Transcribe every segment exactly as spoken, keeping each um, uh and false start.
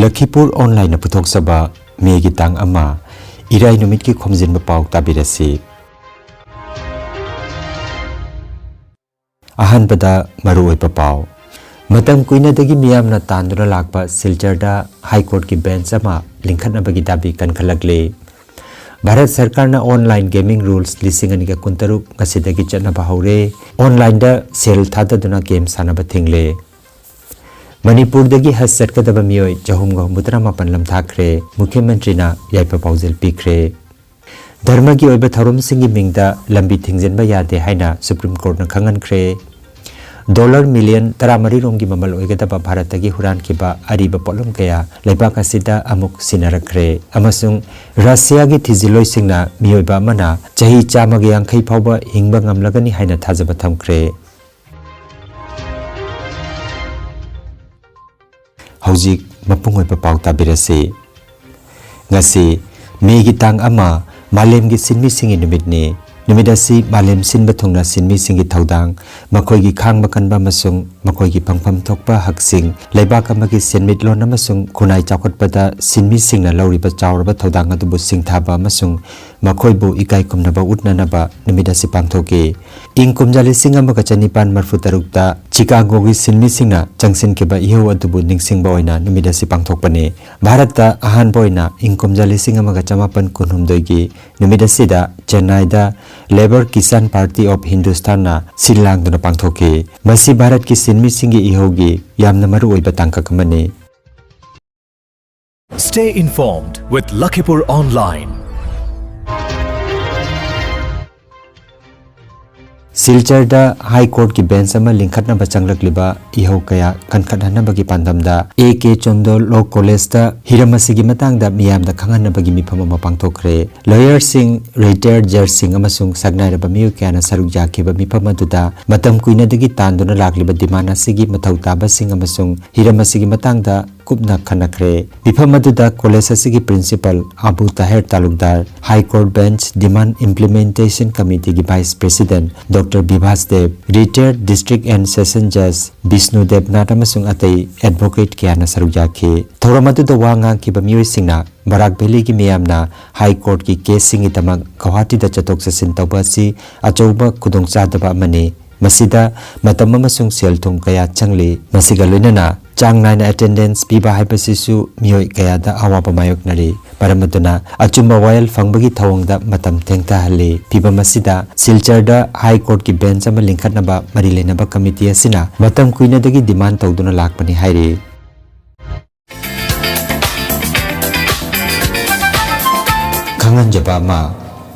ꯂꯈꯤꯄꯨꯔ ꯑꯣꯟꯂꯥꯏꯟꯅ ꯄꯨꯊꯣꯛꯆꯕ ꯃꯦꯒꯤ ꯇꯥꯡ ꯑꯃ, ꯏꯔꯥꯏ ꯅꯨꯃꯤꯠꯀꯤ ꯈꯣꯝꯖꯤꯟꯕ ꯄꯥꯎ ꯇꯥꯕꯤꯔꯁꯤ꯫ ꯑꯍꯥꯟꯕꯗ ꯃꯔꯨꯑꯣꯏꯕ ꯄꯥꯎ꯫ ꯃꯇꯝ ꯀꯨꯏꯅꯗꯒꯤ ꯃꯤꯌꯥꯝꯅ ꯇꯥꯟꯗꯨꯅ ꯂꯥꯛꯄ ꯁꯤꯜꯆꯔꯗ ꯍꯥꯏ ꯀꯣꯔꯠꯀꯤ ꯕꯦꯟꯆ ꯑꯃ ꯂꯤꯡꯈꯠꯅꯕꯒꯤ ꯗꯥꯕꯤ ꯀꯟꯈꯠꯂꯛꯂꯦ꯫ ꯚꯥꯔꯠ ꯁꯔꯀꯥꯔꯅ ꯑꯣꯟꯂꯥꯏꯟ ꯒꯦꯃꯤꯡ ꯔꯨꯜꯁ ꯂꯤꯁꯤꯡ ꯑꯅꯤꯒ ꯀꯨꯟꯇꯔꯨꯛ ꯉꯁꯤꯗꯒꯤ ꯆꯠꯅꯕ ꯍꯧꯔꯦ꯫ ꯑꯣꯟꯂꯥꯏꯟꯗ ꯁꯦꯜ ꯊꯥꯗꯗꯨꯅ ꯒꯦꯝ ꯁꯥꯟꯅꯕ ꯊꯤꯡꯂꯦ꯫ ꯃꯅꯤꯄꯨꯔꯗꯒꯤ ꯍꯖ ꯆꯠꯀꯗꯕ ꯃꯤꯑꯣꯏ ꯆꯍꯨꯝꯒ ꯍꯨꯝꯐꯨꯇꯔꯥ ꯃꯥꯄꯟ ꯂꯝꯊꯥꯈ꯭ꯔꯦ꯫ ꯃꯨꯈ꯭ꯌ ꯃꯟꯇ꯭ꯔꯤꯅ ꯌꯥꯏꯐ ꯄꯥꯎꯖꯦꯜ ꯄꯤꯈ꯭ꯔꯦ꯫ ꯙꯔꯃꯒꯤ ꯑꯣꯏꯕ ꯊꯧꯔꯝꯁꯤꯡꯒꯤ ꯃꯤꯡꯗ ꯂꯝꯕꯤ ꯊꯤꯡꯖꯤꯟꯕ ꯌꯥꯗꯦ ꯍꯥꯏꯅ ꯁꯨꯄ꯭ꯔꯤꯝ ꯀꯣꯔꯠꯅ ꯈꯪꯍꯟꯈ꯭ꯔꯦ꯫ ꯗꯣꯂꯔ ꯃꯤꯂꯤꯌꯟ ꯇꯔꯥꯃꯔꯤ ꯔꯣꯝꯒꯤ ꯃꯃꯜ ꯑꯣꯏꯒꯗꯕ ꯚꯥꯔꯠꯇꯒꯤ ꯍꯨꯔꯥꯟꯈꯤꯕ ꯑꯔꯤꯕ ꯄꯣꯠꯂꯝ ꯀꯌꯥ ꯂꯩꯕꯥꯛ ꯑꯁꯤꯗ ꯑꯃꯨꯛ ꯁꯤꯟꯅꯔꯛꯈ꯭ꯔꯦ ꯑꯃꯁꯨꯡ ꯔꯁꯤꯌꯥꯒꯤ ꯊꯤꯖꯤꯜꯂꯣꯏꯁꯤꯡꯅ ꯃꯤꯑꯣꯏꯕ ꯑꯃꯅ ꯆꯍꯤ ꯆꯥꯝꯃꯒ ꯌꯥꯡꯈꯩ ꯐꯥꯎꯕ ꯍꯤꯡꯕ ꯉꯝꯂꯒꯅꯤ ꯍꯥꯏꯅ ꯊꯥꯖꯕ ꯊꯝꯈ꯭ꯔꯦ꯫ ꯍꯧꯖꯤꯛ ꯃꯄꯨꯡ ꯑꯣꯏꯕ ꯄꯥꯎ ꯇꯥꯕꯤꯔꯁꯤ꯫ ꯉꯁꯤ ꯃꯦꯒꯤ ꯇꯥꯡ ꯑꯃ, ꯃꯥꯂꯦꯝꯒꯤ ꯁꯤꯟꯃꯤꯁꯤꯡꯒꯤ ꯅꯨꯃꯤꯠꯅꯤ꯫ ꯅꯨꯃꯤꯠ ꯑꯁꯤ ꯃꯥꯂꯦꯝ ꯁꯤꯟꯕ ꯊꯨꯡꯅ ꯁꯤꯟꯃꯤꯁꯤꯡꯒꯤ ꯊꯧꯗꯥꯡ, ꯃꯈꯣꯏꯒꯤ ꯈꯥꯡꯕ ꯀꯟꯕ ꯑꯃꯁꯨꯡ ꯃꯈꯣꯏꯒꯤ ꯐꯪꯐꯝ ꯊꯣꯛꯄ ꯍꯛꯁꯤꯡ, ꯂꯩꯕꯥꯛ ꯑꯃꯒꯤ ꯁꯦꯟꯃꯤꯠꯂꯣꯟ ꯑꯃꯁꯨꯡ ꯈꯨꯟꯅꯥꯏ ꯆꯥꯎꯈꯠꯄꯗ ꯁꯤꯟꯃꯤꯁꯤꯡꯅ ꯂꯧꯔꯤꯕ ꯆꯥꯎꯔꯕ ꯊꯧꯗꯥꯡ ꯑꯗꯨꯕꯨ ꯁꯤꯡꯊꯥꯕ ꯑꯃꯁꯨꯡ ꯃꯈꯣꯏꯕꯨ ꯏꯀꯥꯏ ꯈꯨꯝꯅꯕ ꯎꯠꯅꯅꯕ ꯅꯨꯃꯤꯠ ꯑꯁꯤ ꯄꯥꯡꯊꯣꯛꯏ꯫ ꯏꯪ ꯀꯨꯝꯖꯥ ꯂꯤꯁꯤꯡ ꯑꯃꯒ ꯆꯅꯤꯄꯥꯟ ꯃꯔꯐꯨ ꯇꯔꯨꯛꯇ ꯆꯤꯀꯥꯒꯣꯒꯤ ꯁꯤꯟꯃꯤꯁꯤꯡꯅ ꯆꯪꯁꯤꯟꯈꯤꯕ ꯏꯍꯧ ꯑꯗꯨꯕꯨ ꯅꯤꯡꯁꯤꯡꯕ ꯑꯣꯏꯅ ꯅꯨꯃꯤꯠ ꯑꯁꯤ ꯄꯥꯡꯊꯣꯛꯄꯅꯤ꯫ ꯚꯥꯔꯠꯇ ꯑꯍꯥꯟꯕ ꯑꯣꯏꯅ ꯏꯪ ꯀꯨꯝꯖꯥ ꯂꯤꯁꯤꯡ ꯑꯃꯒ ꯆꯃꯥꯄꯟ ꯀꯨꯟꯍꯨꯝꯗꯣꯏꯒꯤ ꯅꯨꯃꯤꯠ ꯑꯁꯤꯗ ꯆꯦꯟꯅꯥꯏꯗ Labour Kisan Party of Hindusthan ꯅ ꯁꯤꯜ ꯂꯥꯡꯗꯨꯅ ꯄꯥꯡꯊꯣꯛꯈꯤ꯫ ꯃꯁꯤ ꯚꯥꯔꯠꯀꯤ ꯁꯤꯟꯃꯤꯁꯤꯡꯒꯤ ꯏꯍꯧꯒꯤ ꯌꯥꯝꯅ ꯃꯔꯨꯑꯣꯏꯕ ꯇꯥꯡꯀꯛ ꯑꯃꯅꯤ꯫ Stay informed with Lakhipur Online. ꯁꯤꯜꯆꯔꯗ ꯍꯥꯏ ꯀꯣꯔꯠꯀꯤ ꯕꯦꯟꯆ ꯑꯃ ꯂꯤꯡꯈꯠꯅꯕ ꯆꯪꯂꯛꯂꯤꯕ ꯏꯍꯧ ꯀꯌꯥ ꯀꯟꯈꯠꯍꯟꯅꯕꯒꯤ ꯄꯥꯟꯗꯝꯗ ꯑꯦ ꯀꯦ ꯆꯣꯟꯗꯣ ꯂꯣ ꯀꯣꯂꯦꯖꯇ ꯍꯤꯔꯝ ꯑꯁꯤꯒꯤ ꯃꯇꯥꯡꯗ ꯃꯤꯌꯥꯝꯗ ꯈꯪꯍꯟꯅꯕꯒꯤ ꯃꯤꯐꯝ ꯑꯃ ꯄꯥꯡꯊꯣꯛꯈ꯭ꯔꯦ꯫ ꯂꯣꯌꯔꯁꯤꯡ, ꯔꯤꯇꯥꯌꯔ ꯖꯖꯁꯤꯡ ꯑꯃꯁꯨꯡ ꯁꯛꯅꯥꯏꯔꯕ ꯃꯤꯑꯣꯏ ꯀꯌꯥꯅ ꯁꯔꯨꯛ ꯌꯥꯈꯤꯕ ꯃꯤꯐꯝ ꯑꯗꯨꯗ ꯃꯇꯝ ꯀꯨꯏꯅꯗꯒꯤ ꯇꯥꯟꯗꯨꯅ ꯂꯥꯛꯂꯤꯕ ꯗꯤꯃꯥꯟ ꯑꯁꯤꯒꯤ ꯃꯊꯧ ꯇꯥꯕꯁꯤꯡ ꯑꯃꯁꯨꯡ ꯍꯤꯔꯝ ꯑꯁꯤꯒꯤ ꯃꯇꯥꯡꯗ ꯀꯨꯞꯅ ꯈꯟꯅꯈ꯭ꯔꯦ꯫ ꯃꯤꯐꯝ ꯑꯗꯨꯗ ꯀꯣꯂꯦꯖ ꯑꯁꯤꯒꯤ principal Abu Tahir Talukdar, High Court Bench Demand Implementation Committeeꯒꯤ vice president doctor Bibhas Deb, retired District and Session Judge Bishnu Debnath ꯑꯃꯁꯨꯡ ꯑꯇꯩ ꯑꯦꯗꯚꯣꯀꯦꯠ ꯀꯌꯥꯅ ꯁꯔꯨꯛ ꯌꯥꯈꯤ꯫ ꯊꯧꯔꯝ ꯑꯗꯨꯗ ꯋꯥ ꯉꯥꯡꯈꯤꯕ ꯃꯤꯑꯣꯏꯁꯤꯡꯅ ꯕꯔꯥꯛ ꯚꯦꯂꯤꯒꯤ ꯃꯤꯌꯥꯝꯅ ꯍꯥꯏ ꯀꯣꯔꯠꯀꯤ ꯀꯦꯁꯁꯤꯡꯒꯤꯗꯃꯛ ꯒꯧꯍꯥꯇꯤꯗ ꯆꯠꯊꯣꯛ ꯆꯠꯁꯤꯟ ꯇꯧꯕ ꯑꯁꯤ ꯑꯆꯧꯕ ꯈꯨꯗꯣꯡꯆꯥꯗꯕ ꯑꯃꯅꯤ꯫ ꯃꯁꯤꯗ ꯃꯇꯝ ꯑꯃꯁꯨꯡ ꯁꯦꯜ ꯊꯨꯝ ꯀꯌꯥ ꯆꯪꯂꯤ꯫ ꯃꯁꯤꯒ ꯂꯣꯏꯅꯅ ꯆꯥꯡ ꯅꯥꯏꯅ ꯑꯦꯇꯦꯟꯗꯦꯟꯁ ꯄꯤꯕ ꯍꯥꯏꯕꯁꯤꯁꯨ ꯃꯤꯑꯣꯏ ꯀꯌꯥꯗ ꯑꯋꯥꯕ ꯃꯥꯌꯣꯛꯅꯔꯤ꯫ ꯃꯔꯝ ꯑꯗꯨꯅ ꯑꯆꯨꯝꯕ ꯋꯥꯌꯦꯜ ꯐꯪꯕꯒꯤ ꯊꯧꯑꯣꯡꯗ ꯃꯇꯝ ꯊꯦꯡꯊꯍꯜꯂꯤ꯫ ꯐꯤꯚꯝ ꯑꯁꯤꯗ ꯁꯤꯜꯆꯔꯗ ꯍꯥꯏ ꯀꯣꯔꯠꯀꯤ ꯕꯦꯟꯆ ꯑꯃ ꯂꯤꯡꯈꯠꯅꯕ ꯃꯔꯤ ꯂꯩꯅꯕ ꯀꯃꯤꯇꯤ ꯑꯁꯤꯅ ꯃꯇꯝ ꯀꯨꯏꯅꯗꯒꯤ ꯗꯤꯃꯥꯟ ꯇꯧꯗꯨꯅ ꯂꯥꯛꯄꯅꯤ ꯍꯥꯏꯔꯤ꯫ ꯈꯪꯍꯟꯖꯕ ꯑꯃ,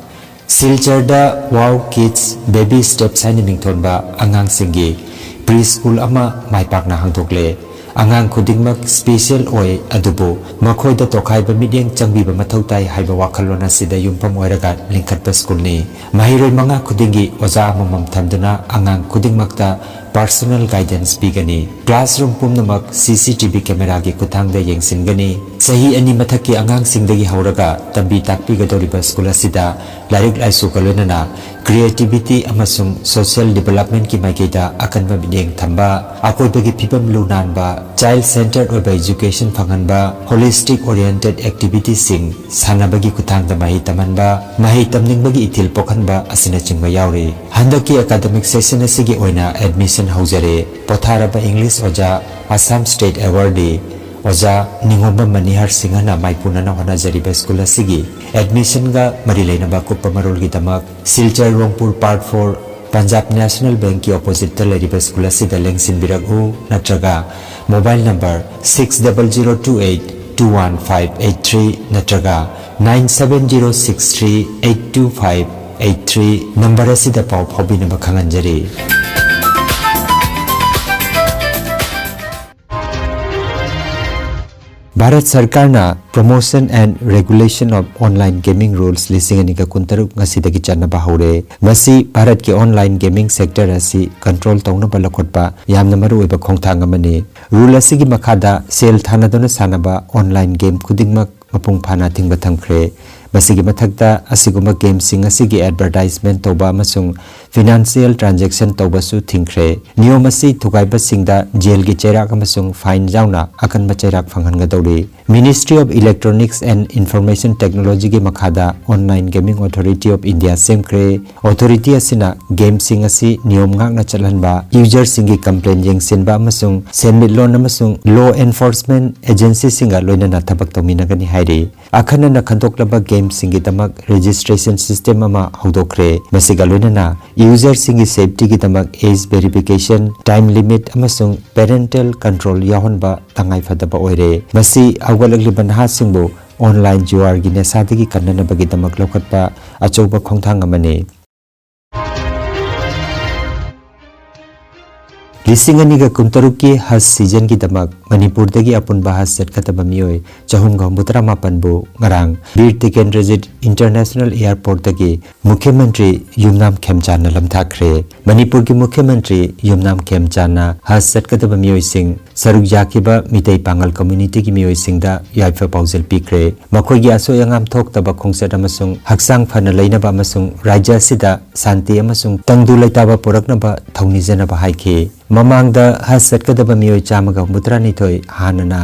ꯁꯤꯜꯆꯔꯗ Wow Kids Baby Steps ꯍꯥꯏꯅ ꯃꯤꯡꯊꯣꯟꯕ ꯑꯉꯥꯡꯁꯤꯡꯒꯤ ꯄ꯭ꯔꯤ ꯁ꯭ꯀꯨꯜ ꯑꯃ ꯃꯥꯏ ꯄꯥꯛꯅ ꯍꯥꯡꯗꯣꯛꯂꯦ꯫ ꯑꯉꯥꯡ ꯈꯨꯗꯤꯡꯃꯛ ꯁ꯭ꯄꯦꯁꯤꯌꯦꯜ ꯑꯣꯏ, ꯑꯗꯨꯕꯨ ꯃꯈꯣꯏꯗ ꯇꯣꯈꯥꯏꯕ ꯃꯤꯠꯌꯦꯡ ꯆꯪꯕꯤꯕ ꯃꯊꯧ ꯇꯥꯏ ꯍꯥꯏꯕ ꯋꯥꯈꯜꯂꯣꯟ ꯑꯁꯤꯗ ꯌꯨꯝꯐꯝ ꯑꯣꯏꯔꯒ ꯂꯤꯡꯈꯠꯄ ꯁ꯭ꯀꯨꯜꯅꯤ꯫ ꯃꯍꯩꯔꯣꯏ ꯃꯉꯥ ꯈꯨꯗꯤꯡꯒꯤ ꯑꯣꯖꯥ ꯑꯃꯃꯝ ꯊꯝꯗꯨꯅ ꯑꯉꯥꯡ ꯈꯨꯗꯤꯡꯃꯛꯇ ꯄꯔꯁꯣꯅꯦꯜ ꯒꯥꯏꯗꯦꯟꯁ ꯄꯤꯒꯅꯤ꯫ ꯀ꯭ꯂꯥꯁꯔꯨꯝ ꯄꯨꯝꯅꯃꯛ ꯁꯤ ꯁꯤ ꯇꯤ ꯚꯤ ꯀꯦꯃꯦꯔꯥꯒꯤ ꯈꯨꯠꯊꯥꯡꯗ ꯌꯦꯡꯁꯤꯟꯒꯅꯤ꯫ ꯆꯍꯤ ꯑꯅꯤ ꯃꯊꯛꯀꯤ ꯑꯉꯥꯡꯁꯤꯡꯗꯒꯤ ꯍꯧꯔꯒ ꯇꯝꯕꯤ ꯇꯥꯛꯄꯤꯒꯗꯧꯔꯤꯕ ꯁ꯭ꯀꯨꯜ ꯑꯁꯤꯗ ꯂꯥꯏꯔꯤꯛ ꯂꯥꯏꯁꯨꯒ ꯂꯣꯏꯅꯅ ꯀ꯭ꯔꯤꯌꯦꯇꯤꯚꯤꯇꯤ ꯑꯃꯁꯨꯡ ꯁꯣꯁꯤꯌꯦꯜ ꯗꯤꯚꯦꯂꯞꯃꯦꯟꯠꯀꯤ ꯃꯥꯏꯀꯩꯗ ꯑꯀꯟꯕ ꯃꯤꯠꯌꯦꯡ ꯊꯝꯕ, ꯑꯀꯣꯏꯕꯒꯤ ꯐꯤꯕꯝ ꯂꯨ ꯅꯥꯟꯕ, ꯆꯥꯏꯜꯗ ꯁꯦꯟꯇꯔꯗ ꯑꯣꯏꯕ ꯑꯦꯖꯨꯀꯦꯁꯟ ꯐꯪꯍꯟꯕ, ꯍꯣꯂꯤꯁꯇꯤꯛ ꯑꯣꯔꯤꯌꯦꯟꯇꯦꯗ ꯑꯦꯛꯇꯤꯚꯤꯇꯤꯁꯤꯡ, ꯁꯥꯟꯅꯕꯒꯤ ꯈꯨꯠꯊꯥꯡꯗ ꯃꯍꯩ ꯇꯝꯍꯟꯕ, ꯃꯍꯩ ꯇꯝꯅꯤꯡꯕꯒꯤ ꯏꯊꯤꯜ ꯄꯣꯛꯍꯟꯕ ꯑꯁꯤꯅꯆꯤꯡꯕ ꯌꯥꯎꯔꯤ꯫ ꯍꯟꯗꯛꯀꯤ ꯑꯦꯀꯥꯗꯃꯤꯛ ꯁꯦꯁꯟ ꯑꯁꯤꯒꯤ ꯑꯣꯏꯅ ꯑꯦꯗꯃꯤꯁꯟ ꯍꯧꯖꯔꯦ꯫ ꯄꯣꯊꯥꯔꯕ ꯏꯪꯂꯤꯁ ꯑꯣꯖꯥ, ꯑꯁꯥꯝ ꯁ꯭ꯇꯦꯠ ꯑꯦꯋꯥꯔꯗꯤ ꯑꯣꯖꯥ ꯅꯤꯉꯣꯝꯕꯝ ꯃꯅꯤꯍꯔ ꯁꯤꯡꯍꯅ ꯃꯥꯏꯄꯨꯅꯅ ꯍꯣꯠꯅꯖꯔꯤꯕ ꯁ꯭ꯀꯨꯜ ꯑꯁꯤꯒꯤ ꯑꯦꯗꯃꯤꯁꯟꯒ ꯃꯔꯤ ꯂꯩꯅꯕ ꯑꯀꯨꯞꯄ ꯃꯔꯣꯜꯒꯤꯗꯃꯛ Silchar Rongpur part four, Punjab national ꯕꯦꯡꯛꯀꯤ ꯑꯣꯄꯣꯖꯤꯠꯇ ꯂꯩꯔꯤꯕ ꯁ꯭ꯀꯨꯜ ꯑꯁꯤꯗ ꯂꯦꯡꯁꯤꯟꯕꯤꯔꯛꯎ, ꯅꯠꯇ꯭ꯔꯒ mobile number six double zero two eight two one five eight three ꯅꯠꯇ꯭ꯔꯒ nine seven zero six three eight two five eight three number ꯑꯁꯤꯗ ꯄꯥꯎ ꯐꯥꯎꯕꯤꯅꯕ ꯈꯪꯍꯟꯖꯔꯤ꯫ ꯚꯥꯔꯠ ꯁꯔꯀꯥꯔꯅ Promotion and Regulation of Online Gaming Rules ꯂꯤꯁꯤꯡ ꯑꯅꯤꯒ ꯀꯨꯟꯇꯔꯨꯛ ꯉꯁꯤꯗꯒꯤ ꯆꯠꯅꯕ ꯍꯧꯔꯦ꯫ ꯃꯁꯤ ꯚꯥꯔꯠꯀꯤ online gaming sector ꯑꯁꯤ control ꯇꯧꯅꯕ ꯂꯧꯈꯠꯄ ꯌꯥꯝꯅ ꯃꯔꯨꯑꯣꯏꯕ ꯈꯣꯡꯊꯥꯡ ꯑꯃꯅꯤ꯫ Rule ꯑꯁꯤꯒꯤ ꯃꯈꯥꯗ ꯁꯦꯜ ꯊꯥꯅꯗꯨꯅ ꯁꯥꯟꯅꯕ online game ꯈꯨꯗꯤꯡꯃꯛ ꯃꯄꯨꯡ ꯐꯥꯅ ꯊꯤꯡꯕ ꯊꯝꯈ꯭ꯔꯦ꯫ ꯃꯁꯤꯒꯤ ꯃꯊꯛꯇ, ꯑꯁꯤꯒꯨꯝꯕ gameꯁꯤꯡ ꯑꯁꯤꯒꯤ advertisement ꯇꯧꯕ ꯑꯃꯁꯨꯡ financial transaction ꯇꯧꯕꯁꯨ ꯊꯤꯡꯈ꯭ꯔꯦ꯫ ꯅꯤꯌꯣꯝ ꯑꯁꯤ ꯊꯨꯒꯥꯏꯕꯁꯤꯡꯗ ꯖꯦꯜꯒꯤ ꯆꯩꯔꯥꯛ ꯑꯃꯁꯨꯡ fine ꯌꯥꯎꯅ ꯑꯀꯟꯕ ꯆꯩꯔꯥꯛ ꯐꯪꯍꯟꯒꯗꯧꯔꯤ꯫ Ministry of Electronics and Information Technologyꯒꯤ ꯃꯈꯥꯗ Online Gaming Authority of India ꯁꯦꯝꯈ꯭ꯔꯦ꯫ Authority ꯑꯁꯤꯅ gameꯁꯤꯡ ꯑꯁꯤ ꯅꯤꯌꯣꯝ ꯉꯥꯛꯅ ꯆꯠꯍꯟꯕ, userꯁꯤꯡꯒꯤ complaint ꯌꯦꯡꯁꯤꯟꯕ ꯑꯃꯁꯨꯡ ꯁꯦꯟꯃꯤꯠꯂꯣꯟ ꯑꯃꯁꯨꯡ law enforcement agencyꯁꯤꯡꯒ ꯂꯣꯏꯅꯅ ꯊꯕꯛ ꯇꯧꯃꯤꯟꯅꯒꯅꯤ ꯍꯥꯏꯔꯤ꯫ ꯑꯈꯟꯅꯅ ꯈꯟꯗꯣꯛꯂꯕ gameꯁꯤꯡꯒꯤꯗꯃꯛ registration system ꯑꯃ ꯍꯧꯗꯣꯛꯈ꯭ꯔꯦ꯫ ꯃꯁꯤꯒ ꯂꯣꯏꯅꯅ userꯁꯤꯡꯒꯤ safetyꯒꯤꯗꯃꯛ age verification, time limit ꯑꯃꯁꯨꯡ parental control ꯌꯥꯎꯍꯟꯕ ꯇꯉꯥꯏꯐꯗꯕ ꯑꯣꯏꯔꯦ꯫ ꯃꯁꯤ ꯍꯧꯒꯠꯂꯛꯂꯤꯕ ꯅꯍꯥꯁꯤꯡꯕꯨ online ꯖꯨꯋꯥꯔꯒꯤ ꯅꯦꯁꯥꯗꯒꯤ ꯀꯟꯅꯅꯕꯒꯤꯗꯃꯛ ꯂꯧꯈꯠꯄ ꯑꯆꯧꯕ ꯈꯣꯡꯊꯥꯡ ꯑꯃꯅꯤ꯫ ꯂꯤꯁꯤꯡ ꯑꯅꯤꯒ ꯀꯨꯟꯇꯔꯨꯛꯀꯤ ꯍꯖ seasonꯒꯤꯗꯃꯛ ꯃꯅꯤꯄꯨꯔꯗꯒꯤ ꯑꯄꯨꯟꯕ ꯍꯖ ꯆꯠꯀꯗꯕ ꯃꯤꯑꯣꯏ ꯆꯍꯨꯝꯒ ꯍꯨꯝꯐꯨꯇꯔꯥ ꯃꯥꯄꯟꯕꯨ ꯉꯔꯥꯡ ꯕꯤꯔ ꯇꯤꯀꯦꯟꯗ꯭ꯔꯖꯤꯠ International Airportꯇꯒꯤ ꯃꯨꯈ꯭ꯌ ꯃꯟꯇ꯭ꯔꯤ ꯌꯨꯝꯅꯥꯝ ꯈꯦꯝꯆꯥꯟꯅ ꯂꯝꯊꯥꯈ꯭ꯔꯦ꯫ ꯃꯅꯤꯄꯨꯔꯒꯤ ꯃꯨꯈ꯭ꯌ ꯃꯟꯇ꯭ꯔꯤ ꯌꯨꯝꯅꯥꯝ ꯈꯦꯝꯆꯥꯟꯅ ꯍꯖ ꯆꯠꯀꯗꯕ ꯃꯤꯑꯣꯏꯁꯤꯡ, ꯁꯔꯨꯛ ꯌꯥꯈꯤꯕ ꯃꯤꯇꯩ ꯄꯥꯉꯜ communityꯒꯤ ꯃꯤꯑꯣꯏꯁꯤꯡꯗ ꯌꯥꯏꯐ ꯄꯥꯎꯖꯦꯜ ꯄꯤꯈ꯭ꯔꯦ꯫ ꯃꯈꯣꯏꯒꯤ ꯑꯁꯣꯏ ꯑꯉꯥꯝ ꯊꯣꯛꯇꯕ ꯈꯣꯡꯆꯠ ꯑꯃꯁꯨꯡ ꯍꯛꯆꯥꯡ ꯐꯅ ꯂꯩꯅꯕ ꯑꯃꯁꯨꯡ ꯔꯥꯖ꯭ꯌ ꯑꯁꯤꯗ ꯁꯥꯟꯇꯤ ꯑꯃꯁꯨꯡ ꯇꯪꯗꯨ ꯂꯩꯇꯥꯕ ꯄꯨꯔꯛꯅꯕ ꯊꯧꯅꯤꯖꯅꯕ ꯍꯥꯏꯈꯤ꯫ ꯃꯃꯥꯡꯗ ꯍꯖ ꯆꯠꯀꯗꯕ ꯃꯤꯑꯣꯏ ꯆꯥꯝꯃꯒ ꯍꯨꯝꯐꯨꯇꯔꯥꯅꯤꯊꯣꯏ ꯍꯥꯟꯅꯅ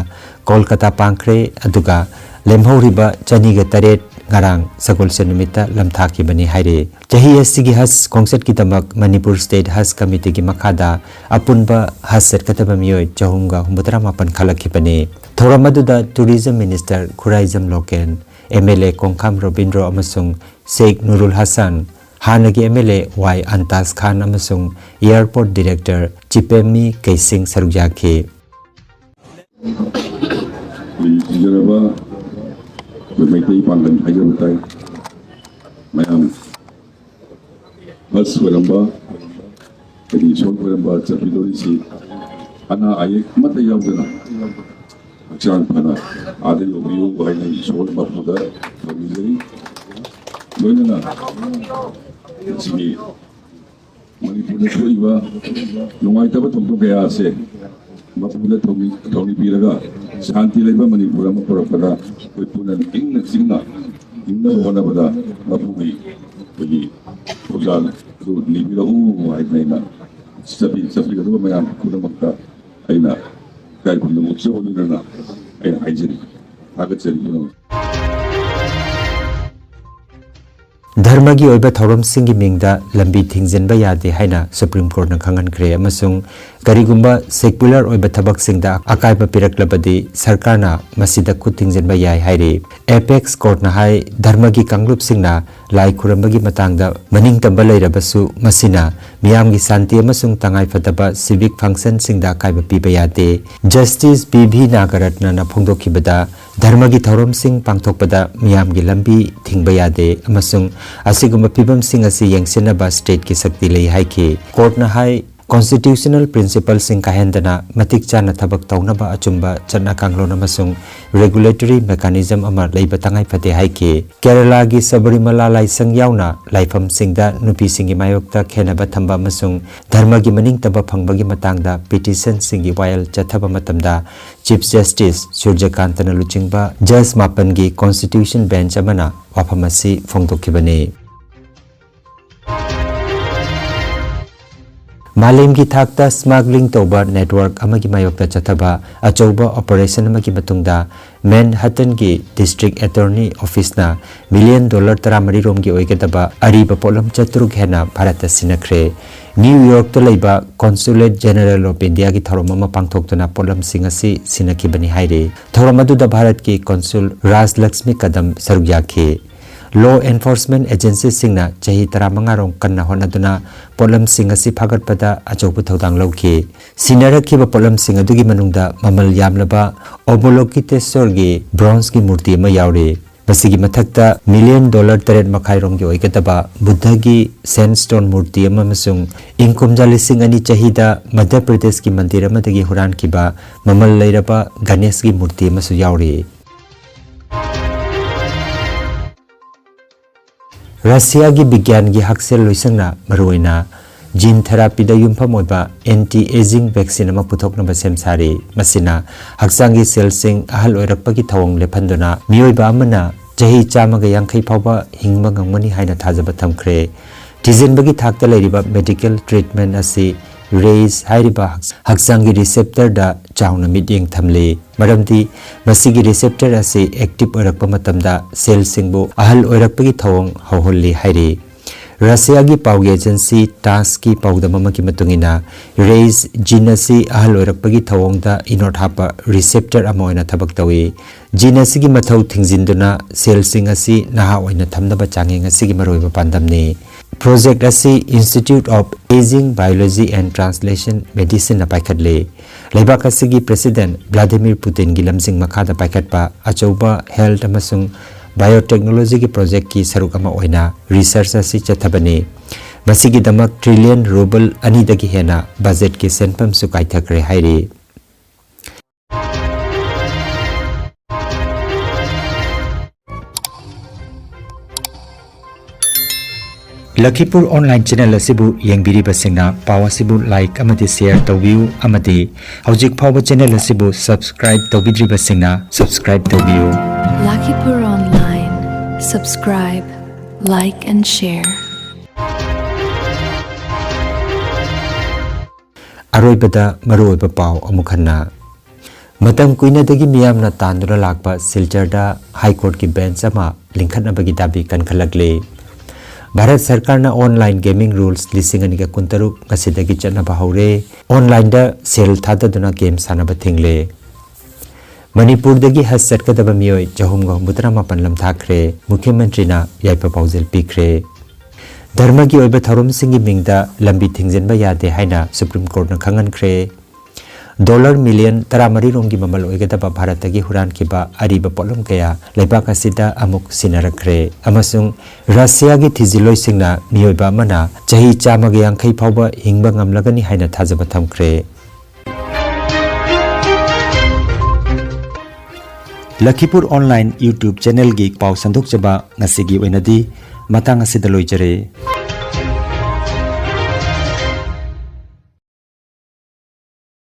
ꯀꯣꯜꯀꯇꯥ ꯄꯥꯡꯈ꯭ꯔꯦ, ꯑꯗꯨꯒ ꯂꯦꯝꯍꯧꯔꯤꯕ ꯆꯅꯤꯒ ꯇꯔꯦꯠ ꯉꯔꯥꯡ ꯁꯒꯣꯜꯁꯦꯟ ꯅꯨꯃꯤꯠꯇ ꯂꯝꯊꯥꯈꯤꯕꯅꯤ ꯍꯥꯏꯔꯤ꯫ ꯆꯍꯤ ꯑꯁꯤꯒꯤ ꯍꯖ ꯈꯣꯡꯆꯠꯀꯤꯗꯃꯛ ꯃꯅꯤꯄꯨꯔ State Hajj Committeeꯒꯤ ꯃꯈꯥꯗ ꯑꯄꯨꯟꯕ ꯍꯖ ꯆꯠꯀꯗꯕ ꯃꯤꯑꯣꯏ ꯆꯍꯨꯝꯒ ꯍꯨꯝꯐꯨꯇꯔꯥ ꯃꯥꯄꯟ ꯈꯜꯂꯛꯈꯤꯕꯅꯤ꯫ ꯊꯧꯔꯝ ꯑꯗꯨꯗ Tourism Minister Khuraijam local, MLA ꯀꯣꯡꯈꯥꯝ Robindro ꯑꯃꯁꯨꯡ ꯁꯦꯈ ꯅꯨꯔꯨꯜ ꯍꯁꯟ, ꯍꯥꯟꯅꯒꯤ MLA ꯋꯥꯏ ꯑꯟꯇꯥꯖ ꯈꯥꯟ ꯑꯃꯁꯨꯡ Airport Director ꯆꯤꯄꯦꯝꯃꯤ ꯀꯩꯁꯤꯡ ꯁꯔꯨꯛ ꯌꯥꯈꯤ꯫ ꯂꯩꯖꯔꯕ ꯑꯩꯈꯣꯏ ꯃꯩꯇꯩ ꯄꯥꯡꯒꯜ ꯍꯥꯏꯖꯕ ꯇꯥꯏ꯫ ꯃꯌꯥꯝ ꯍꯖ ꯑꯣꯏꯔꯝꯕ, ꯍꯥꯏꯗꯤ ꯏꯁꯣꯔ ꯑꯣꯏꯔꯝꯕ ꯆꯠꯈꯤꯗꯧꯔꯤꯁꯤ ꯑꯅꯥ ꯑꯌꯦꯛ ꯑꯃꯠꯇ ꯌꯥꯎꯗꯅ ꯍꯛꯆꯥꯡ ꯐꯅ ꯑꯥꯗ ꯌꯧꯕꯤꯌꯨ ꯍꯥꯏꯅ ꯏꯁꯣꯔ ꯃꯄꯨꯗ ꯊꯧꯅꯤꯖꯔꯤ꯫ ꯂꯣꯏꯅꯅ ꯉꯁꯤꯒꯤ ꯃꯅꯤꯄꯨꯔꯗ ꯊꯣꯛꯏꯕ ꯅꯨꯡꯉꯥꯏꯇꯕ ꯊꯧꯗꯣꯛ ꯀꯌꯥ ꯑꯁꯦ ꯃꯄꯨꯗ ꯊꯧꯅꯤ-, ꯊꯧꯅꯤ ꯄꯤꯔꯒ ꯁꯥꯟꯇꯤ ꯂꯩꯕ ꯃꯅꯤꯄꯨꯔ ꯑꯃ ꯄꯨꯔꯛꯄꯗ ꯑꯩꯈꯣꯏ ꯄꯨꯟꯅ ꯏꯪꯅ ꯆꯤꯡꯅ ꯍꯤꯡꯅꯕ ꯍꯣꯠꯅꯕꯗ ꯃꯄꯨꯒꯤ ꯑꯩꯈꯣꯏꯒꯤ ꯊꯧꯖꯥꯜ ꯑꯗꯨ ꯅꯤꯕꯤꯔꯛꯎ ꯍꯥꯏꯗꯅ ꯑꯩꯅ ꯆꯠꯄꯤ-, ꯆꯠꯄꯤꯒꯗꯕ ꯃꯌꯥꯝ ꯄꯨꯝꯅꯃꯛꯇ ꯑꯩꯅ ꯏꯀꯥꯏ ꯈꯨꯝꯅꯕ ꯎꯠꯆꯕꯅꯤꯅ ꯑꯩꯅ ꯍꯥꯏꯖꯔꯤ꯫ ꯊꯥꯒꯠꯆꯔꯤ ꯄꯨꯝꯅꯃꯛ꯫ ꯙꯔꯃꯒꯤ ꯑꯣꯏꯕ ꯊꯧꯔꯝꯁꯤꯡꯒꯤ ꯃꯤꯡꯗ ꯂꯝꯕꯤ ꯊꯤꯡꯖꯤꯟꯕ ꯌꯥꯗꯦ ꯍꯥꯏꯅ ꯁꯨꯄ꯭ꯔꯤꯝ ꯀꯣꯔꯠꯅ ꯈꯪꯍꯟꯈ꯭ꯔꯦ ꯑꯃꯁꯨꯡ ꯀꯔꯤꯒꯨꯝꯕ ꯁꯦꯀꯨꯂꯔ ꯑꯣꯏꯕ ꯊꯕꯛꯁꯤꯡꯗ ꯑꯀꯥꯏꯕ ꯄꯤꯔꯛꯂꯕꯗꯤ ꯁꯔꯀꯥꯔꯅ ꯃꯁꯤꯗ ꯈꯨꯠ ꯊꯤꯡꯖꯤꯟꯕ ꯌꯥꯏ ꯍꯥꯏꯔꯤ꯫ ꯑꯦꯄꯦꯛꯁ ꯀꯣꯔꯠꯅ ꯍꯥꯏ, ꯙꯔꯃꯒꯤ ꯀꯥꯡꯂꯨꯞꯁꯤꯡꯅ ꯂꯥꯏ ꯈꯨꯔꯨꯝꯕꯒꯤ ꯃꯇꯥꯡꯗ ꯃꯅꯤꯡꯇꯝꯕ ꯂꯩꯔꯕꯁꯨ ꯃꯁꯤꯅ ꯃꯤꯌꯥꯝꯒꯤ ꯁꯥꯟꯇꯤ ꯑꯃꯁꯨꯡ ꯇꯉꯥꯏꯐꯗꯕ ꯁꯤꯚꯤꯛ ꯐꯪꯁꯟꯁꯤꯡꯗ ꯑꯀꯥꯏꯕ ꯄꯤꯕ ꯌꯥꯗꯦ꯫ ꯖꯁꯇꯤꯁ ꯕꯤ ꯚꯤ ꯅꯥꯒꯔꯠꯅꯅ ꯐꯣꯡꯗꯣꯛꯈꯤꯕꯗ, ꯙꯔꯃꯒꯤ ꯊꯧꯔꯝꯁꯤꯡ ꯄꯥꯡꯊꯣꯛꯄꯗ ꯃꯤꯌꯥꯝꯒꯤ ꯂꯝꯕꯤ ꯊꯤꯡꯕ ꯌꯥꯗꯦ ꯑꯃꯁꯨꯡ ꯑꯁꯤꯒꯨꯝꯕ ꯐꯤꯚꯝꯁꯤꯡ ꯑꯁꯤ ꯌꯦꯡꯁꯤꯟꯅꯕ ꯁ꯭ꯇꯦꯠꯀꯤ ꯁꯛꯇꯤ ꯂꯩ ꯍꯥꯏꯈꯤ꯫ ꯀꯣꯔꯠꯅ ꯍꯥꯏ, ꯀꯣꯟꯁꯇꯤꯇ꯭ꯌꯨꯁꯅꯦꯜ ꯄ꯭ꯔꯤꯟꯁꯤꯄꯜꯁꯤꯡ ꯀꯥꯏꯍꯟꯗꯅ ꯃꯇꯤꯛ ꯆꯥꯅ ꯊꯕꯛ ꯇꯧꯅꯕ ꯑꯆꯨꯝꯕ ꯆꯠꯅ ꯀꯥꯡꯂꯣꯟ ꯑꯃꯁꯨꯡ ꯔꯦꯒꯨꯂꯦꯇꯔꯤ ꯃꯦꯀꯥꯅꯤꯖꯝ ꯑꯃ ꯂꯩꯕ ꯇꯉꯥꯏ ꯐꯗꯦ ꯍꯥꯏꯈꯤ꯫ ꯀꯦꯔꯂꯥꯒꯤ ꯁꯕꯔꯤꯃꯂꯥ ꯂꯥꯏꯁꯪ ꯌꯥꯎꯅ ꯂꯥꯏꯐꯝꯁꯤꯡꯗ ꯅꯨꯄꯤꯁꯤꯡꯒꯤ ꯃꯥꯌꯣꯛꯇ ꯈꯦꯟꯅꯕ ꯊꯝꯕ ꯑꯃꯁꯨꯡ ꯙꯔꯃꯒꯤ ꯃꯅꯤꯡꯇꯝꯕ ꯐꯪꯕꯒꯤ ꯃꯇꯥꯡꯗ ꯄꯤꯇꯤꯁꯟꯁꯤꯡꯒꯤ ꯋꯥꯌꯦꯜ ꯆꯠꯊꯕ ꯃꯇꯝꯗ ꯆꯤꯐ ꯖꯁꯇꯤꯁ ꯁꯨꯔꯖꯀꯥꯟꯇꯅ ꯂꯨꯆꯤꯡꯕ ꯖꯖ ꯃꯥꯄꯟꯒꯤ ꯀꯣꯟꯁꯇꯤꯇ꯭ꯌꯨꯁꯟ ꯕꯦꯟꯆ ꯑꯃꯅ ꯋꯥꯐꯝ ꯑꯁꯤ ꯐꯣꯡꯗꯣꯛꯈꯤꯕꯅꯤ꯫ ꯃꯥꯂꯦꯝꯒꯤ ꯊꯥꯛꯇ ꯁ꯭ꯃꯒ꯭ꯂꯤꯡ ꯇꯧꯕ ꯅꯦꯠꯋꯥꯔꯛ ꯑꯃꯒꯤ ꯃꯥꯌꯣꯛꯇ ꯆꯠꯊꯕ ꯑꯆꯧꯕ ꯑꯣꯄꯔꯦꯁꯟ ꯑꯃꯒꯤ ꯃꯇꯨꯡꯗ ꯃꯦꯟꯍꯇꯟꯒꯤ ꯗꯤꯁꯇ꯭ꯔꯤꯛ ꯑꯦꯇꯣꯔꯅꯤ ꯑꯣꯐꯤꯁꯅ ꯃꯤꯂꯤꯌꯟ ꯗꯣꯂꯔ ꯇꯔꯥꯃꯔꯤ ꯔꯣꯝꯒꯤ ꯑꯣꯏꯒꯗꯕ ꯑꯔꯤꯕ ꯄꯣꯠꯂꯝ ꯆꯥꯇ꯭ꯔꯨꯛ ꯍꯦꯟꯅ ꯚꯥꯔꯠꯇ ꯁꯤꯟꯅꯈ꯭ꯔꯦ꯫ ꯅ꯭ꯌꯨ ꯌꯣꯔꯛꯇ ꯂꯩꯕ ꯀꯣꯟꯁꯨꯂꯦꯠ ꯖꯦꯅꯔꯦꯜ ꯑꯣꯐ ꯏꯟꯗꯤꯌꯥꯒꯤ ꯊꯧꯔꯝ ꯑꯃ ꯄꯥꯡꯊꯣꯛꯇꯨꯅ ꯄꯣꯠꯂꯝꯁꯤꯡ ꯑꯁꯤ ꯁꯤꯟꯅꯈꯤꯕꯅꯤ ꯍꯥꯏꯔꯤ꯫ ꯊꯧꯔꯝ ꯑꯗꯨꯗ ꯚꯥꯔꯠꯀꯤ ꯀꯣꯟꯁꯨꯜ ꯔꯥꯖꯂꯛꯁꯃꯤ ꯀꯗꯝ ꯁꯔꯨꯛ ꯌꯥꯈꯤ꯫ ꯂꯣ ꯑꯦꯟꯐꯣꯔꯁꯃꯦꯟ ꯑꯦꯖꯦꯟꯁꯤꯁꯤꯡꯅ ꯆꯍꯤ ꯇꯔꯥꯃꯉꯥ ꯔꯣꯝ ꯀꯟꯅ ꯍꯣꯠꯅꯗꯨꯅ ꯄꯣꯠꯂꯝꯁꯤꯡ ꯑꯁꯤ ꯐꯥꯒꯠꯄꯗ ꯑꯆꯧꯕ ꯊꯧꯗꯥꯡ ꯂꯧꯈꯤ꯫ ꯁꯤꯟꯅꯔꯛꯈꯤꯕ ꯄꯣꯠꯂꯝꯁꯤꯡ ꯑꯗꯨꯒꯤ ꯃꯅꯨꯡꯗ ꯃꯃꯜ ꯌꯥꯝꯂꯕ ꯑꯣꯕꯣꯂꯣꯀꯤꯇꯦꯁꯣꯔꯒꯤ ꯕ꯭ꯔꯣꯟꯖꯒꯤ ꯃꯨꯔꯇꯤ ꯑꯃ ꯌꯥꯎꯔꯤ꯫ ꯃꯁꯤꯒꯤ ꯃꯊꯛꯇ ꯃꯤꯂꯤꯌꯟ ꯗꯣꯂꯔ ꯇꯔꯦꯠ ꯃꯈꯥꯏ ꯔꯣꯝꯒꯤ ꯑꯣꯏꯒꯗꯕ ꯕꯨꯗꯙꯒꯤ sandstone ꯃꯨꯔꯇꯤ ꯑꯃ ꯑꯃꯁꯨꯡ ꯏꯪ ꯀꯨꯝꯖꯥ ꯂꯤꯁꯤꯡ ꯑꯅꯤ ꯆꯍꯤꯗ ꯃꯙ꯭ꯌ ꯄ꯭ꯔꯗꯦꯁꯀꯤ ꯃꯟꯗꯤꯔ ꯑꯃꯗꯒꯤ ꯍꯨꯔꯥꯟꯈꯤꯕ ꯃꯃꯜ ꯂꯩꯔꯕ ꯒꯅꯦꯁꯒꯤ ꯃꯨꯔꯇꯤ ꯑꯃꯁꯨ ꯌꯥꯎꯔꯤ꯫ ꯔꯁꯤꯌꯥꯒꯤ ꯕꯤꯒ꯭ꯌꯥꯟꯒꯤ ꯍꯛꯁꯦꯜ ꯂꯣꯏꯁꯪꯅ ꯃꯔꯨꯑꯣꯏꯅ gene therapyꯗ ꯌꯨꯝꯐꯝ ꯑꯣꯏꯕ anti-aging vaccine ꯑꯃ ꯄꯨꯊꯣꯛꯅꯕ ꯁꯦꯝ ꯁꯥꯔꯤ꯫ ꯃꯁꯤꯅ ꯍꯛꯆꯥꯡꯒꯤ ꯁꯦꯜꯁꯤꯡ ꯑꯍꯜ ꯑꯣꯏꯔꯛꯄꯒꯤ ꯊꯧꯑꯣꯡ ꯂꯦꯞꯍꯟꯗꯨꯅ ꯃꯤꯑꯣꯏꯕ ꯑꯃꯅ ꯆꯍꯤ ꯆꯥꯝꯃꯒ ꯌꯥꯡꯈꯩ ꯐꯥꯎꯕ ꯍꯤꯡꯕ ꯉꯝꯒꯅꯤ ꯍꯥꯏꯅ ꯊꯥꯖꯕ ꯊꯝꯈ꯭ꯔꯦ꯫ ꯊꯤꯖꯤꯟꯕꯒꯤ ꯊꯥꯛꯇ ꯂꯩꯔꯤꯕ medical treatment ꯑꯁꯤ RAISE ꯍꯥꯏꯔꯤꯕ ꯍꯛ-, ꯍꯛꯆꯥꯡꯒꯤ receptorꯗ ꯆꯥꯎꯅ ꯃꯤꯠꯌꯦꯡ ꯊꯝꯂꯤ, ꯃꯔꯝꯗꯤ ꯃꯁꯤꯒꯤ receptor ꯑꯁꯤ active ꯑꯣꯏꯔꯛꯄ ꯃꯇꯝꯗ ꯁꯦꯜꯁꯤꯡꯕꯨ ꯑꯍꯜ ꯑꯣꯏꯔꯛꯄꯒꯤ ꯊꯧꯑꯣꯡ ꯍꯧꯍꯜꯂꯤ ꯍꯥꯏꯔꯤ꯫ ꯔꯁꯤꯌꯥꯒꯤ ꯄꯥꯎꯒꯤ agency TASSꯀꯤ ꯄꯥꯎꯗꯝ ꯑꯃꯒꯤ ꯃꯇꯨꯡ ꯏꯟꯅ, RAISE gene ꯑꯁꯤ ꯑꯍꯜ ꯑꯣꯏꯔꯛꯄꯒꯤ ꯊꯧꯑꯣꯡꯗ inode ꯍꯥꯞꯄ receptor ꯑꯃ ꯑꯣꯏꯅ ꯊꯕꯛ ꯇꯧꯏ꯫ Gene ꯑꯁꯤꯒꯤ ꯃꯊꯧ ꯊꯤꯡꯖꯤꯟꯗꯨꯅ ꯁꯦꯜꯁꯤꯡ ꯑꯁꯤ ꯅꯍꯥ ꯑꯣꯏꯅ ꯊꯝꯅꯕ ꯆꯥꯡꯌꯦꯡ ꯑꯁꯤꯒꯤ ꯃꯔꯨꯑꯣꯏꯕ ꯄꯥꯟꯗꯝꯅꯤ꯫ Project ꯑꯁꯤ Institute of Aging Biology and Translation Medicineꯅ ꯄꯥꯏꯈꯠꯂꯤ꯫ ꯂꯩꯕꯥꯛ ꯑꯁꯤꯒꯤ President Vladimir Putinꯒꯤ ꯂꯝꯖꯤꯡ ꯃꯈꯥꯗ ꯄꯥꯏꯈꯠꯄ ꯑꯆꯧꯕ health ꯑꯃꯁꯨꯡ biotechnologyꯒꯤ projectꯀꯤ ꯁꯔꯨꯛ ꯑꯃ ꯑꯣꯏꯅ research ꯑꯁꯤ ꯆꯠꯊꯕꯅꯤ꯫ ꯃꯁꯤꯒꯤꯗꯃꯛ trillion ruble ꯑꯅꯤꯗꯒꯤ ꯍꯦꯟꯅ budgetꯀꯤ ꯁꯦꯟꯐꯝꯁꯨ ꯀꯥꯏꯊꯈ꯭ꯔꯦ ꯍꯥꯏꯔꯤ꯫ ꯂꯈꯤꯄꯨꯔ online channel ꯑꯁꯤꯕꯨ ꯌꯦꯡꯕꯤꯔꯤꯕꯁꯤꯡꯅ ꯄꯥꯎ ꯑꯁꯤꯕꯨ like ꯑꯃꯗꯤ share ꯇꯧꯕꯤꯌꯨ ꯑꯃꯗꯤ ꯍꯧꯖꯤꯛ ꯐꯥꯎꯕ channel ꯑꯁꯤꯕꯨ subscribe ꯇꯧꯕꯤꯗ꯭ꯔꯤꯕꯁꯤꯡꯅ subscribe ꯇꯧꯕꯤꯌꯨ꯫ Lakhipur Online. Subscribe, like and share. ꯑꯔꯣꯏꯕꯗ ꯃꯔꯨꯑꯣꯏꯕ ꯄꯥꯎ ꯑꯃꯨꯛ ꯍꯟꯅ꯫ ꯃꯇꯝ ꯀꯨꯏꯅꯗꯒꯤ ꯃꯤꯌꯥꯝꯅ ꯇꯥꯟꯗꯨꯅ ꯂꯥꯛꯄ ꯁꯤꯜꯆꯔꯗ High Courtꯀꯤ bench ꯑꯃ ꯂꯤꯡꯈꯠꯅꯕꯒꯤ ꯗꯥꯕꯤ ꯀꯟꯈꯠꯂꯛꯂꯤ꯫ ꯚꯥꯔꯠ ꯁꯔꯀꯥꯔꯅ online gaming rules ꯂꯤꯁꯤꯡ ꯑꯅꯤꯒ ꯀꯨꯟꯇꯔꯨꯛ ꯉꯁꯤꯗꯒꯤ ꯆꯠꯅꯕ ꯍꯧꯔꯦ꯫ Onlineꯗ ꯁꯦꯜ ꯊꯥꯗꯗꯨꯅ game ꯁꯥꯟꯅꯕ ꯊꯤꯡꯂꯦ꯫ ꯃꯅꯤꯄꯨꯔꯗꯒꯤ ꯍꯖ ꯆꯠꯀꯗꯕ ꯃꯤꯑꯣꯏ ꯆꯍꯨꯝꯒ ꯍꯨꯝꯐꯨꯇꯔꯥ ꯃꯥꯄꯟ ꯂꯝꯊꯥꯈ꯭ꯔꯦ꯫ ꯃꯨꯈ꯭ꯌ ꯃꯟꯇ꯭ꯔꯤꯅ ꯌꯥꯏꯐ ꯄꯥꯎꯖꯦꯜ ꯄꯤꯈ꯭ꯔꯦ꯫ ꯙꯔꯃꯒꯤ ꯑꯣꯏꯕ ꯊꯧꯔꯝꯁꯤꯡꯒꯤ ꯃꯤꯡꯗ ꯂꯝꯕꯤ ꯊꯤꯡꯖꯤꯟꯕ ꯌꯥꯗꯦ ꯍꯥꯏꯅ Supreme Courtꯅ ꯈꯪꯍꯟꯈ꯭ꯔꯦ꯫ ꯗꯣꯂꯔ ꯃꯤꯂꯤꯌꯟ ꯇꯔꯥꯃꯔꯤ ꯔꯣꯝꯒꯤ ꯃꯃꯜ ꯑꯣꯏꯒꯗꯕ ꯚꯥꯔꯠꯇꯒꯤ ꯍꯨꯔꯥꯟꯈꯤꯕ ꯑꯔꯤꯕ ꯄꯣꯠꯂꯝ ꯀꯌꯥ ꯂꯩꯕꯥꯛ ꯑꯁꯤꯗ ꯑꯃꯨꯛ ꯁꯤꯟꯅꯔꯛꯈ꯭ꯔꯦ꯫ ꯑꯃꯁꯨꯡ ꯔꯁꯤꯌꯥꯒꯤ ꯊꯤꯖꯤꯜꯂꯣꯏꯁꯤꯡꯅ ꯃꯤꯑꯣꯏꯕ ꯑꯃꯅ ꯆꯍꯤ ꯆꯥꯝꯃꯒ ꯌꯥꯡꯈꯩ ꯐꯥꯎꯕ ꯍꯤꯡꯕ ꯉꯝꯂꯒꯅꯤ ꯍꯥꯏꯅ ꯊꯥꯖꯕ ꯊꯝꯈ꯭ꯔꯦ꯫ ꯂꯈꯤꯄꯨꯔ ꯑꯣꯟꯂꯥꯏꯟ YouTube ꯆꯦꯅꯦꯜꯒꯤ ꯄꯥꯎ ꯁꯟꯗꯣꯛꯆꯕ ꯉꯁꯤꯒꯤ ꯑꯣꯏꯅꯗꯤ ꯃꯇꯥꯡ ꯑꯁꯤꯗ ꯂꯣꯏꯖꯔꯦ꯫